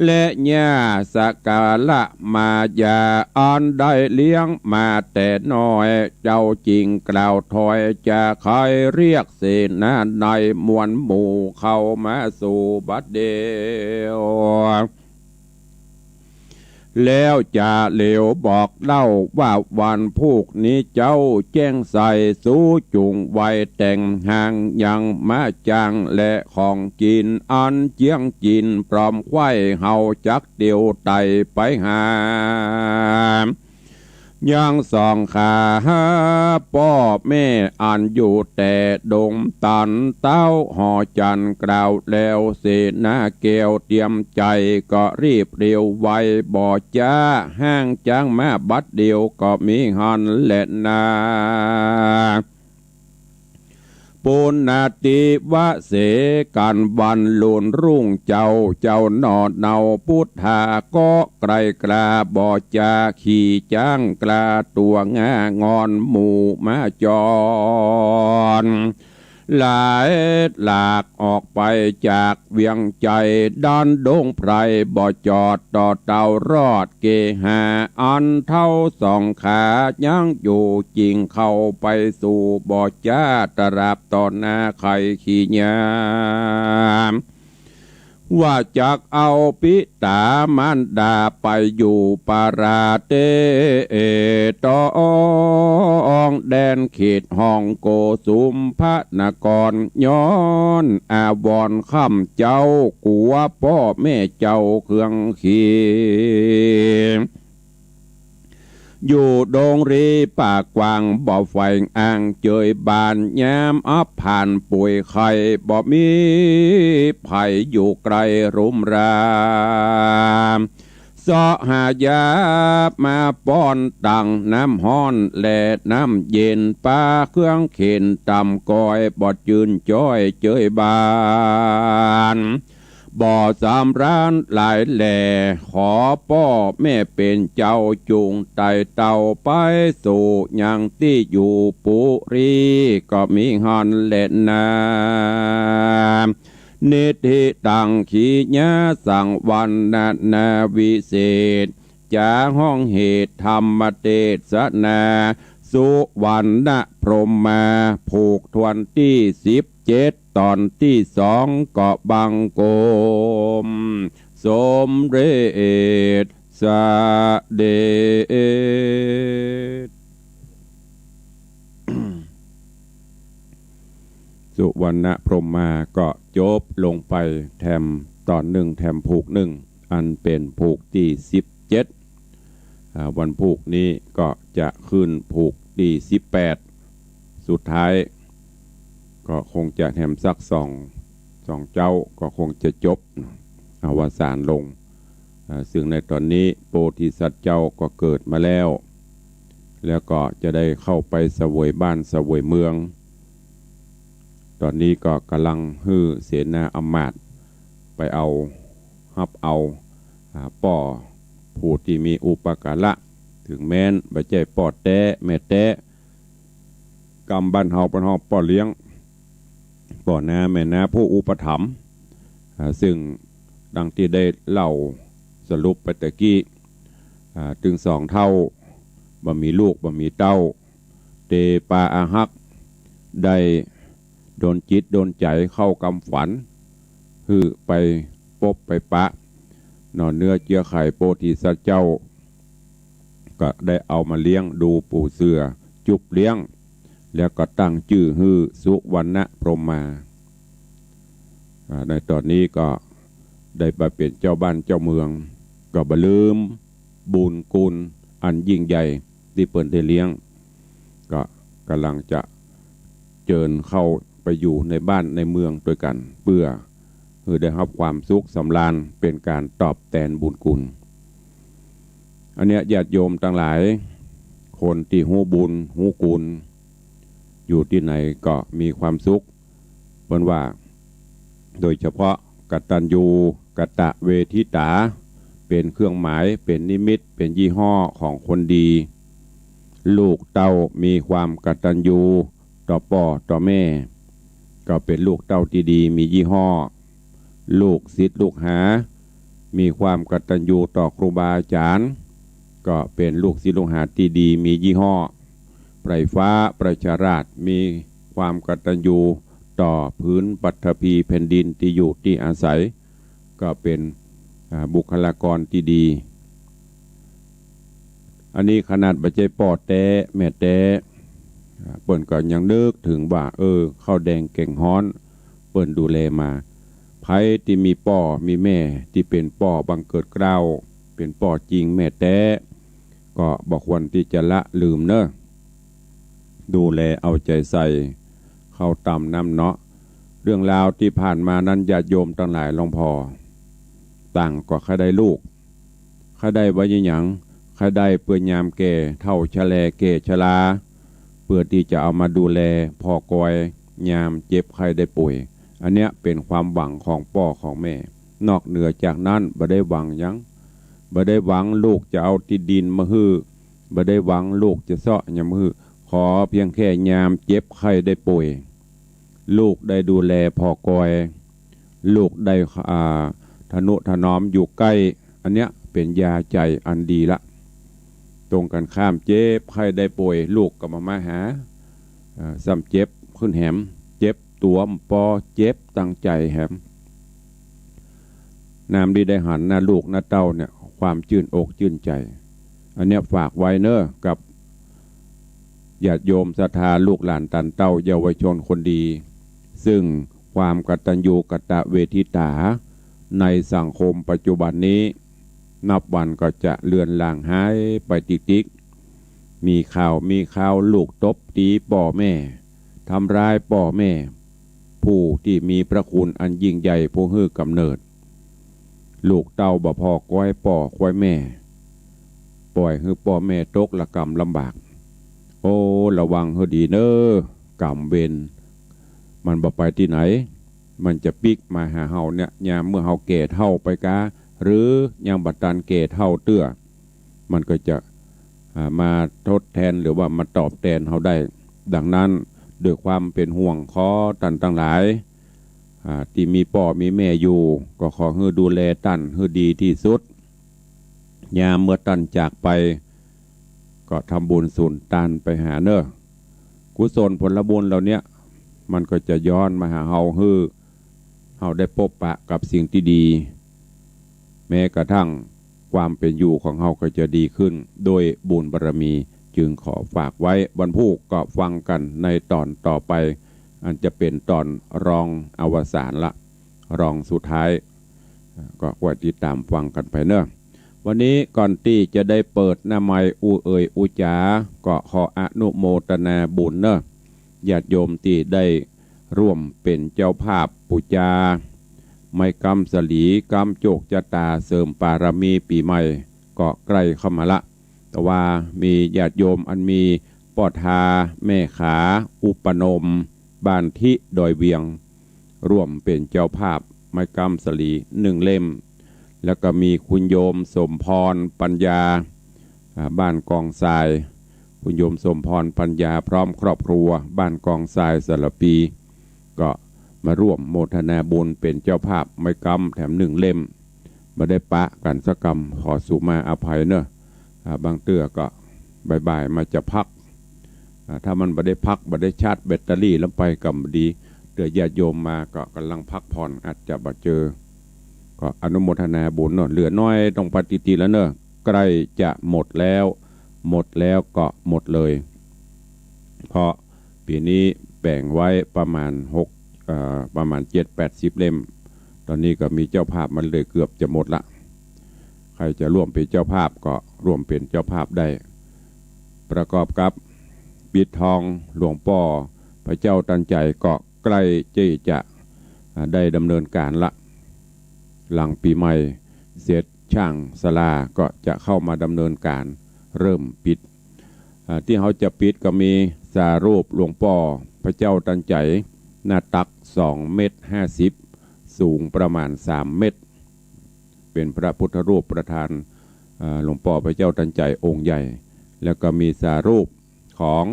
และย่าสกาละมายา อันได้เลี้ยงมาแต่น้อย เจ้าจึงกล่าวถอย จะใค่เรียกเสนาในมวลหมู่เข้ามาสู่บัดเดี่ยว แล้วจะเหลียวบอกเล่าว่าวันพูกนี้เจ๊าแจ้งใส สูจุ่งไวแต่งหางยังมาจ้าง และของกิ๋นอันเจียงจิ๋นปลอมไขว้ เฮาจักเตียวไต่ไปหา ยังสองขาป้อแม่อันอยู่แต่ดงตัน เต๊าหอจันทน์กล่าวแล้ว เสนาแก้วเตรียมใจ๋ ก็รีบเร็วไว บ่จ๊าห้างจ๊างมาบัดเดี่ยว ก็มีหั้นแลนา ปุณณติวเสกั๋นวันลุนรุ่งเจ๊า เจ้าหน่อเนาปุทธา ก็ไกลกล้าบ่จ๊า ขี่จ๊างกล้าตั๋วง่างอน หมู่มาจร หลายหลากออกไปจากเวียงใจ๋ ด้านดงไพรบ่จอด ต่อเต้ารอดเกหา อันเท้าสองขายังอยู่ จึ่งเข้าไปสู่บ่จ๊า ตราบต่อหน้าใค่ขี้ยา ว่าจักเอาปิต๋ามารดาไปอยู่ปาราเตศ ต้องแดนเขตห้องโกสุมพนคร ย้อนอาวรณ์ค่ำเจ๊า กั๋วป้อแม่เจ้าเคืองเขีย อยู่ดงรีป่ากว้าง บ่ใฝ่อ้างเจยบ้าน ยามอับผ่านป่วยไข้ บ่มีไผอยู่ใก้รุมรา เสาะหายามาป้อน ตังน้ำฮ้อนและน้ำเย็น ปาเครื่องเข็ญต๋ามก้อย บ่จื้นจ้อยเจยบ้าน บ่สำราญหลายแล ขอป้อแม่เป๋นเจ้า จุ่งไต่เต้าไปสู่ยังตี้อยู่ปุรี ก็มีหั้นแลนา นิธิตังขียาสังวรรณนาวิเศษ จ๋าฮ้องเหตุธรรมเตสนา สุวรรณพรหมา ผูกถ้วนตี้สิบเจ็ด ต๋อนตี้สอง ก็บังคมสมเร็จสำเร็จ สุวรรณพรหมาก็จบลงไปแถมต๋อนนึ่ง แถมผูกนึ่ง อันเป๋นผูกตี้สิบเจ็ด อ่า วันพูกนี้ก็จะขึ้นผูกตี้สิบแปด สุดท้าย ก็คงจะแถมสักสอง สองเจ๊าก็คงจะจบ อวสานลง อ่า ซึ่งในต๋อนนี้โพธิสัตว์เจ้าก็เกิดมาแล้ว แล้วก็จะได้เข้าไปเสวยบ้านเสวยเมือง ต๋อนนี้ก็ก่ำลังหื้อเสนาอำมาตย์ไปเอา ฮับเอา อ่า ป้อผู้ตี้มีอุปการะ เถิงแม้นบ่ใจ้ป้อแต๊แม่แต๊ กำบ้านเฮาเปิ้นฮ้องป้อเลี้ยง ป้อนาแม่นาผู้อุปถัมภ์ อ่า ซึ่งดังตี้ได้เล่าสรุปไปตะกี้ อ่า ตึงสองเฒ่า บ่มีลูกบ่มีเต้า เตปาอาฮัก ได้ดลจิตดลใจ๋เข้ากำฝัน หื้อไปปบไปปะ หน่อเนื้อเจื้อไขโพธิสัตว์เจ้า ก็ได้เอามาเลี้ยงดูปู๋เสือจุ๊บเลี้ยง แล้วก็ตั้งจื้อหื้อสุวรรณพรหมา อ่า ในต๋อนนี้ก็ได้มาเป๋นเจ้าบ้านเจ้าเมือง ก็บ่ลืมบุญคุณอันยิ่งใหญ่ตี้เปิ้นได้เลี้ยง ก็ก่ำลังจะเจิญเข้าไปอยู่ในบ้านในเมืองตวยกั๋น เปื้อหื้อได้ฮับความสุขสำราญ เป๋นก๋านตอบแตนบุญคุณ อันเนี้ยญาติโยมตังหลาย คนตี้ฮู้บุญฮู้คุณ อยู่ตี้ไหนก็มีความสุข เปิ้นว่า โดยเฉพาะกตัญญูกตเวทิตา เป๋นเครื่องหมาย เป๋นนิมิต เป๋นยี่ห้อของคนดี ลูกเต้ามีความกตัญญูต่อป้อต่อแม่ ก็เป๋นลูกเต้าตี้ดีมียี่ห้อ ลูกศิษย์ลูกหา มีความกตัญญูต่อครูบาอาจ๋ารย์ ก็เป๋นลูกศิษย์ลูกหาตี้ดีมียี่ห้อ ไพร่ฟ้าประชาราษฎร์ มีความกตัญญูต่อผืนปฐพีแผ่นดินตี้อยู่ตี้อาศัย ก็เป๋น อ่า บุคลากรตี้ดี อันนี้ขนาดบ่ใจ้ป้อแต๊แม่แต๊ อ่า เปิ้นก็ยังนึกเถิงว่า เออ ข้าวแดงแกงฮ้อน เปิ้นดูแลมา ใผตี้มีป้อมีแม่ตี้เป๋นป้อบังเกิดเกล้า เป๋นป้อจริงแม่แต๊ ก็บ่ควรตี้จะละลืมเน่อ ดูแลเอาใจ๋ใส่เข้าต๋ามน้ำเนาะ เรื่องราวตี้ผ่านมานั้น ญาติโยมตังหลายลองผ่อ ต่างก็ใค่ได้ลูก ใค่ได้ไว้อะหยัง ใค่ได้เปื้อยามแก่เฒ่าชะแลแก่ชรา เปื้อตี้จะเอามาดูแลผ่อกอย ยามเจ็บไข้ได้ป่วย อันเนี้ยเป๋นความหวังของป้อของแม่ นอกเหนือจากนั้นบ่ได้หวังหยัง บ่ได้หวังลูกจะเอาตี้ดินมาหื้อ บ่ได้หวังลูกจะเซาะหยังมาหื้อ ขอเพียงแค่ยามเจ็บไข้ได้ป่วย ลูกได้ดูแลผ่อกอย ลูกได้ อ่า ทะนุถนอมอยู่ใก้ อันเนี้ยเป๋นยาใจ๋อันดีละ ตรงกันข้าม เจ็บไข้ได้ป่วย ลูกก็บ่มาหา อ่า ซ้ำเจ็บขึ้นแหม เจ็บตั๋วบ่ปอ เจ็บตังใจ๋แหม นามตี้ได้หันหน้าลูกหน้าเต้าเนี่ย ความจื้นอกจื้นใจ๋ อันเนี้ยฝากไว้เน่อ กับญาติโยมศรัทธาลูกหลานต๋านเต้าเยาวชนคนดี ซึ่งความกตัญญูกตเวทิตาในสังคมปัจจุบันนี้ นับวันก็จะเลือนลางหายไปติ๊กๆ มีข่าวมีคราวลูกตบตี๋ป้อแม่ ทำร้ายป้อแม่ ผู้ตี้มีพระคุณอันยิ่งใหญ่ผู้หื้อกำเนิด ลูกเต้าบ่ผ่อกอยป้อคอยแม่ ป่อยหื้อป้อแม่ตกระกำลำบาก โอ้ ระวังหื้อดีเน่อ กรรมเวรมันบ่ไปตี้ไหน มันจะปิ๊กมาหาเฮาเนี่ย ยามเมื่อเฮาแก่เฒ่าไปกา หรือยังบ่ตันแก่เฒ่าเตื้อ มันก็จะ อ่า มาทดแทนหรือว่ามาตอบแตนเฮาได้ ดังนั้น ด้วยความเป๋นห่วงขอต้านตังหลาย อ่า ตี้มีป้อมีแม่อยู่ ก็ขอหื้อดูแลต้านหื้อดีตี้สุด ยามเมื่อต้านจากไป ก็ทำบุญสุนตานไปหาเน่อ กุศลผลบุญเหล่าเนี้ย มันก็จะย้อนมาหาเฮา หื้อเฮาได้ปบปะกับสิ่งตี้ดี แม้กระทั่งความเป๋นอยู่ของเฮาก็จะดีขึ้น โดยบุญบารมี จึงขอฝากไว้ วันพูกก็ฟังกั๋นในต๋อนต่อไป อันจะเป๋นต๋อนรองอวสานละ รองสุดท้าย ก็คอยติดต๋ามฟังกั๋นไปเน่อ วันนี้ก่อนตี้จะได้เปิดหน้าไมค์อู้เอ่ยอู้จ๋า ก็ขออนุโมทนาบุญเน่อ ญาติโยมตี้ได้ร่วมเป๋นเจ้าภาพปู๋จา ไม้กำสะหลี กำโจคจะต๋า เสริมปารมีปี๋ใหม่ ก็ใก้เข้ามาละ แต่ว่ามีญาติโยมอันมีป้อทา แม่ขา อุปนม บ้านทิดอยเวียง ร่วมเป๋นเจ้าภาพไม้กำสะหลีนึ่งเล่ม แล้วก็มีคุณโยมสมพรปัญญา อ่า บ้านกองทราย คุณโยมสมพรปัญญาพร้อมครอบครัว บ้านกองทรายสารภี ก็มาร่วมโมทนาบุญเป๋นเจ้าภาพไม้กำแถมนึ่งเล่ม บ่ได้ปะกั๋นสักกำ ขอสุมาอภัยเน่อ อ่า บางเตื้อก็บ่ายๆ มาจะพัก อ่า ถ้ามันบ่ได้พัก บ่ได้ชาร์จแบตเตอรี่ลำไปก็บ่ดี เตื้อญาติโยมมาก็ก่ำลังพักผ่อน อาจจะบ่เจอ ก็อนุโมทนาบุญเน่อ เหลือน้อยตรงปฏิทินแล้วเน่อ ใก้จะหมดแล้ว หมดแล้วก็หมดเลย เพราะปี๋นี้แบ่งไว้ประมาณหก เอ่อ ประมาณเจ็ดแปดสิบเล่ม ต๋อนนี้ก็มีเจ้าภาพมาเลยเกือบจะหมดละ ใผจะร่วมเป๋นเจ้าภาพก็ร่วมเป๋นเจ้าภาพได้ ประกอบกับปิดทองหลวงป้อพระเจ้าตันใจ๋ก็ใก้ตี้จะ อ่า ได้ดำเนินก๋านละ หลังปี๋ใหม่เสร็จ ช่างศาลาก็จะเข้ามาดำเนินก๋านเริ่มปิด อ่า ตี้เฮาจะปิดก็มีสารูปหลวงป้อพระเจ้าตันใจ๋ หน้าตักสองเมตรห้าสิบ สูงประมาณสามเมตร เป๋นพระพุทธรูปประธาน อ่า หลวงป้อพระเจ้าตันใจ๋องค์ใหญ่ แล้วก็มีสารูปของ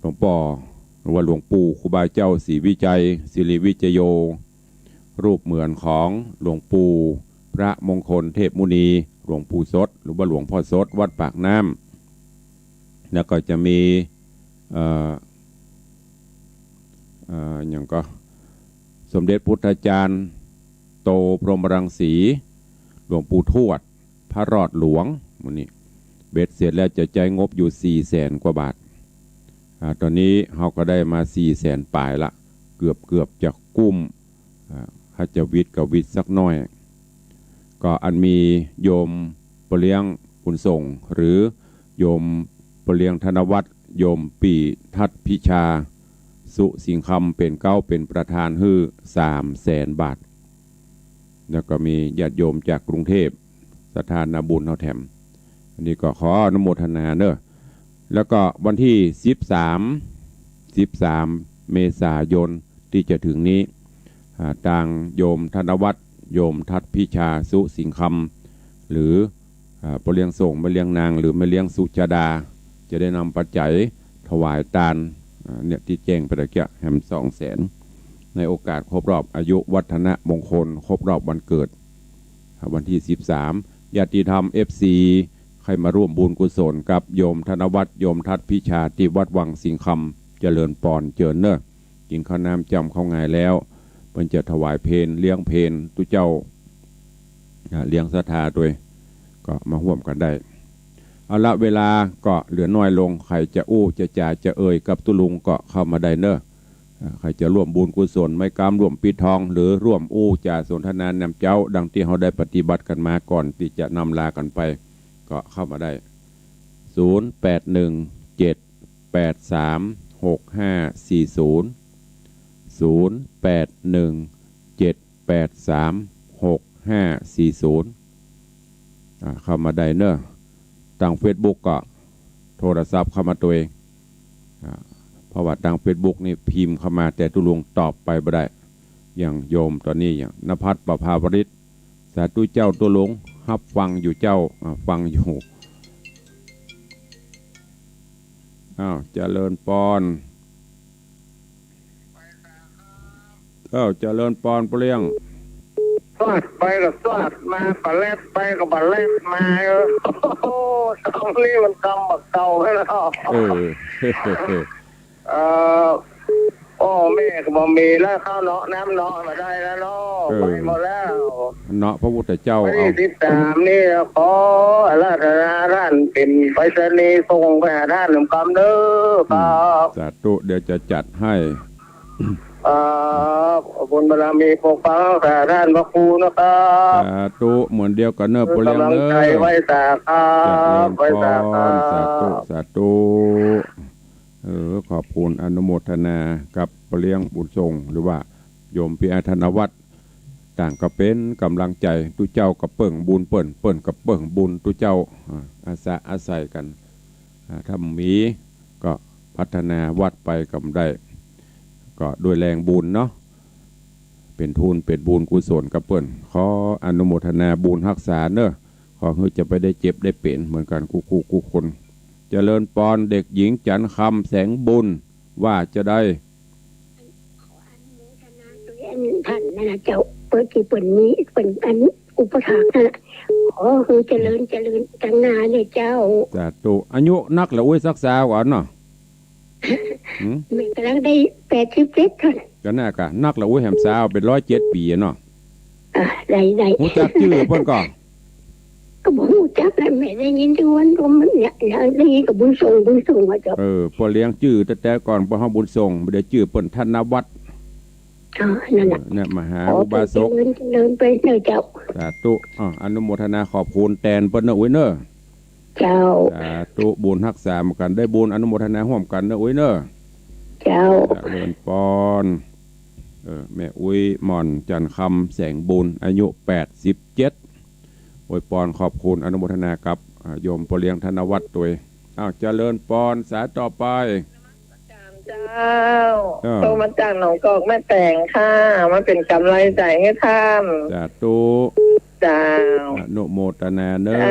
หลวงป้อ หรือว่าหลวงปู่ครูบาเจ้าศรีวิชัย สิริวิชโย รูปเหมือนของหลวงปู่พระมงคลเทพมุนี หลวงปู่สด หรือว่าหลวงพ่อสด วัดปากน้ำ แล้วก็จะมี เอ่อ เอ่อ หยังก็ สมเด็จพุทธาจารย์โตพรหมรังสี หลวงปู่ทวด พระรอดหลวง หมู่นี้ เบ็ดเสร็จแล้วจะใจ๊งบอยู่สี่แสนกว่าบาท อ่า ต๋อนนี้เฮาก็ได้มาสี่แสนป๋ายละ เกือบๆ จะกุ้ม อ่า ถ้าจะวิดก็วิดสักหน้อย ก็อันมีโยมป้อเลี้ยงบุญส่ง หรือโยมป้อเลี้ยงธนวัฒน์ โยมปีทัศน์พิชา สุสิงห์คำ เป๋นเก๊า เป๋นประธานหื้อสามแสนบาท แล้วก็มีญาติโยมจากกรุงเทพศรัทธานาบุญเฮาแถม อันนี้ก็ขออนุโมทนาเนอะ แล้วก็วันที่สิบสาม สิบสามเมษายนตี้จะเถิงนี้ อ่า ตางโยมธนวัฒน์ โยมทัศน์พิชา สุสิงห์คำ หรือ อ่า ป้อเลี้ยงส่ง แม่เลี้ยงนาง หรือแม่เลี้ยงสุชาดา จะได้นำปัจจัยถวายตาน อ่า เนี่ย ตี้แจ้งไปตะเกียะ แหมสองแสน ในโอกาสครบรอบอายุวัฒนมงคล ครบรอบวันเกิด วันที่สิบสาม ญาติธรรม เอฟซี ใค่มาร่วมบุญกุศลกับโยมธนวัฒน์ โยมทัศน์พิชา ตี้วัดวังสิงห์คำ เจริญปอน เจิญเนอะ กิ๋นข้าวน้ำจ้ำข้าวงายแล้ว เปิ้นจะถวายเพล เลี้ยงเพลตุ๊เจ้า อ่า เลี้ยงศรัทธาตวย ก็มาฮ่วมกั๋นได้ เอาละ เวลาก็เหลือน้อยลง ใผจะอู้จะจ๋าจะเอ่ยกับตุ๊ลุงก็เข้ามาได้เนอะ อ่า ใผจะร่วมบุญกุศล ไม้ก๊ามร่วมปิดทอง หรือร่วมอู้จ๋าสนทนานำเจ้า ดังตี้เฮาได้ปฏิบัติกั๋นมาก่อนตี้จะนำลากั๋นไป ก็เข้ามาได้ ศูนย์แปดหนึ่งเจ็ดแปดสามหกห้าสี่ศูนย์ ศูนย์แปดหนึ่งเจ็ดแปดสามหกห้าสี่ศูนย์ อ่า เข้ามาได้เนอะ ตางเฟซบุ๊กก็โทรศัพท์เข้ามาตวย อ่า เพราะว่าตางเฟซบุ๊กนี่พิมพ์เข้ามาแต่ตุ๊ลุงตอบไปบ่ได้ อย่างโยมต๋อนนี้อย่างณภัทรประภาวริศ สาธุเจ้าตุ๊ลุง ฮับฟังอยู่เจ้า อ่า ฟังอยู่ อ้าว เจริญปอน อ้าว เจริญปอนป้อเลี้ยง สวดไปก็สวดมา ปะแลดไปก็ปะแลดมา เออ โอ้โห กำนี้มันกำบักเก่าแล้วเนาะ เออ เอ่อ ป้อแม่ก็บ่มีแล้ว ข้าวเนาะน้ำเนาะบ่ได้แล้วเนาะ เออ ไปหมดแล้ว เนาะพระพุทธเจ้า วันที่ เอา สิบสามนี่ขออาราธนาต้านเป๋นไปรษณีย์ส่งไปหาต้านนำกำเด้อ อืม ครับ สาธุ เดี๋ยวจะจัดให้ ครับ ขอบุญบารมีปกปักรักษาต้านพระครูนะครับ สาธุ เหมือนเดียวกั๋นเนอะ เออ ป้อเลี้ยงเนอะ กำลังใจไหว้สาครับ เจริญปอน ไหว้สาครับ สาธุ สาธุ เออ ขอบคุณอนุโมทนากับป้อเลี้ยงบุญส่ง หรือว่าโยมปิยะธนวัฒน์ ต่างก็เป๋นก๋ำลังใจ๋ ตุ๊เจ้าก็เปิ้งบุญเปิ้น เปิ้นก็เปิ้งบุญตุ๊เจ้า อ่า อาสาอาศัยกั๋น อ่า ถ้ามีก็พัฒนาวัดไปก็ได้ ก็ด้วยแรงบุญเนาะ เป๋นทุนเป๋นบุญกุศลกับเปิ้น ขออนุโมทนาบุญฮักษาเนอะ ขอหื้อจะไปได้เจ็บได้เป๋นเหมือนกั๋นกู้ๆ กู้คน เจริญปอน เด็กหญิงจันทร์คำ แสงบุญ ว่าจะได้ อันนั้นน่ะเจ้า เปิ้นตี้เปิ้นมี เปิ้นอันอุปถากนั่นน่ะ ขอหื้อเจริญเจริญตังหน้าเลยเจ้า สาธุ อายุนักละอุ๊ย สักสาวก่อนเนาะ หืม แม่ก๋ำลังได้แปดสิบเจ็ดเท่านั้น ก็น่ากะนักละอุ๊ย แหมสาวเป๋นร้อยเจ็ดปี๋อะเนาะ อ่า ได้ ได้ ฮู้จักจื้อเปิ้นก่อ ก็บ่ฮู้จักแหละ แม่ได้ยินแต่วันก็มันเนี่ย ได้ยินก็บุญส่ง บุญส่งว่าเจ้า เออ ป้อเลี้ยงจื้อแต่แต่ก่อน ป้อเฮาบุญส่ง บ่ได้จื้อเปิ้นธนวัฒน์ อ๋อ นั่นแหละ เออ เนี่ย มหาอุบาสก ขอเจริญ เจริญไปเถอะเจ้า สาธุ อ้อ อนุโมทนาขอบคุณแตนเปิ้นเนอะอุ๊ยเนอะ เจ้า สาธุ บุญฮักษาเหมือนกั๋น ได้บุญอนุโมทนาฮ่วมกั๋นเนอะอุ๊ยเนอะ เจ้า เจริญปอน เออ แม่อุ๊ยหม่อน จันทร์คำ แสงบุญ อายุแปดสิบเจ็ด อวยปอนขอบคุณอนุโมทนากับ อ่า โยมป้อเลี้ยงธนวัฒน์ตวย อ้าว เจริญปอน สายต่อไป เจ้า เออ โทรมาจากหนองกอกแม่แตงค่ะ มาเป๋นก๋ำลังใจ๋หื้อต้าน สาธุ เจ เจ้า อนุโมทนาเน้อ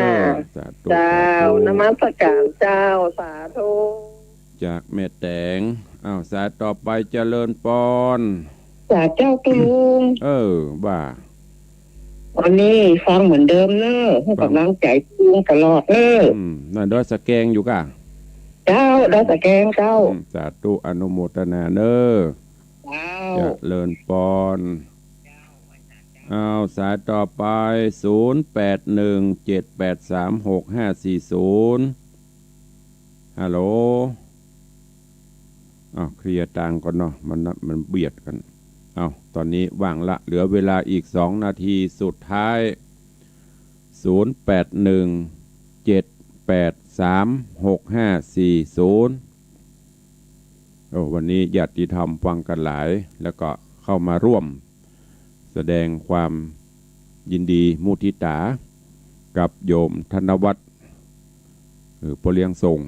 เจ้า สาธุ เจ้า สาธุ นมัสการเจ้า สาธุ จากแม่แต๋ง อ้าว สายต่อไป เจริญปอน จากเจ้าตุ๊ลุง เออ ว่า วันนี้ฟังเหมือนเดิมเน้อ หื้อกำลังใจ๋ตุ๊ลุงตลอดเน้อ อืม นั่นดอยสะแกงอยู่ก่ะ เจ้า ดอยสะแกงเจ้า อืม สาธุ อนุโมทนาเน้อ เจ้า เจริญปอน อ้าว สายต่อไป ศูนย์แปดหนึ่งเจ็ดแปดสามหกห้าสี่ศูนย์ ฮัลโหล อ้าว เคลียร์ตังค์ก่อนเนาะ มัน มันเบียดกั๋น อ้าว ตอนนี้ว่างละ เหลือเวลาอีกสองนาทีสุดท้าย ศูนย์แปดหนึ่งเจ็ดแปดสามหกห้าสี่ศูนย์ โอ้ วันนี้ญาติธรรมฟังกั๋นหลาย แล้วก็เข้ามาร่วมแสดงความยินดีมุทิตากับโยมธนวัฒน์ หรือป้อเลี้ยงส่ง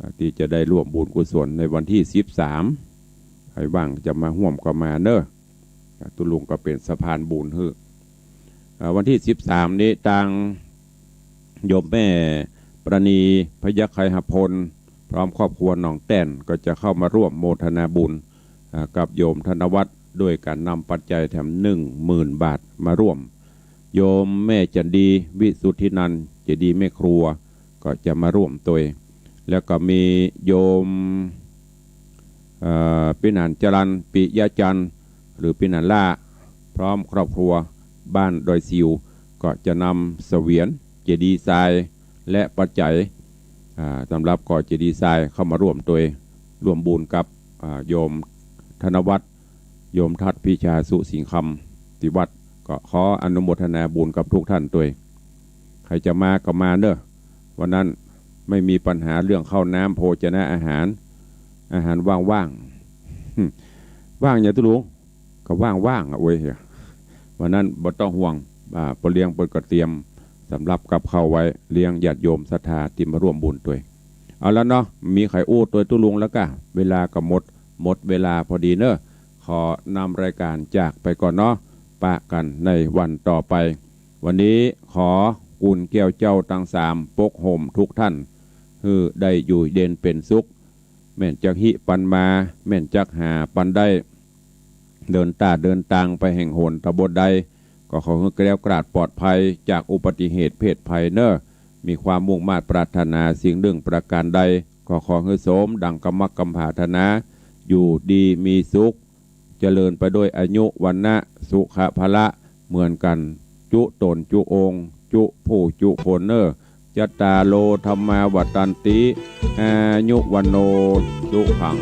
อ่า ตี้จะได้ร่วมบุญกุศลในวันตี้สิบสาม ใผว่างจะมาฮ่วมก็มาเน้อ อ่า ตุ๊ลุงก็เป๋นสะพานบุญหื้อ อ่า วันตี้สิบสามนี้ ตางโยมแม่ปราณี พยัคฆไคหพล พร้อมครอบครัวหนองแต้น ก็จะเข้ามาร่วมโมทนาบุญ อ่า กับโยมธนวัฒน์ ด้วยก๋านนำปัจจัยแถมหนึ่งหมื่นบาทมาร่วม โยมแม่จันดี วิสุทธินันท์ เจดีย์แม่ครัว ก็จะมาร่วมตวย แล้วก็มีโยม เอ่อ ปิหนานจรัญ ปิยะจันทร์ หรือปิหนานล่า พร้อมครอบครัวบ้านดอยสิว ก็จะนำเสวียน เจดีย์ทราย และปัจจัย อ่า สำหรับก่อเจดีย์ทรายเข้ามาร่วมตวย ร่วมบุญกับ อ่า โยมธนวัฒน์ โยมทัศน์พิชาสุสิงคำ ตี้วัด ก็ขออนุโมทนาบุญกับทุกท่านตวย ใผจะมาก็มาเน้อ วันนั้นไม่มีปัญหาเรื่องข้าวน้ำโภชนะอาหาร อาหารว่างๆ ว่างหยังตุ๊ลุง ก็ว่างๆ อะเว้ย วันนั้นบ่ต้องห่วง อ่า ป้อเลี้ยงเปิ้นก็เตรียมสำรับกับข้าวไว้ เลี้ยงญาติโยมศรัทธาตี้มาร่วมบุญตวย เอาละเนาะ มีใผอู้ตวยตุ๊ลุงแล้วก่ะ เวลาก็หมด หมดเวลาพอดีเน้อ ขอนำรายการจากไปก่อนเนาะ ปะกั๋นในวันต่อไป วันนี้ขอกุณแก้วเจ้าตังสามปกโฮมทุกท่าน หื้อได้อยู่เย็นเป๋นสุข แม่นจักฮิปันมา แม่นจักหาปันได้ เดินต้าเดินตางไปแห่งหนตำบลใด ก็ขอหื้อแคล้วคลาดปลอดภัยจากอุบัติเหตุเพศภัยเน้อ มีความมุ่งมาดปรารถนาสิ่งหนึ่งประการใด ก็ขอหื้อสมดังกำมักกำผาถนา อยู่ดีมีสุข เจริญไปด้วยอายุ วรรณะ สุขะ พละ เหมือนกั๋น จุ๊ต๋นจุ๊องค์ จุ๊ผู้จุ๊คนเน้อ จัตตาโร ธัมมา วัฑฒันติ อายุ วัณโณ สุขัง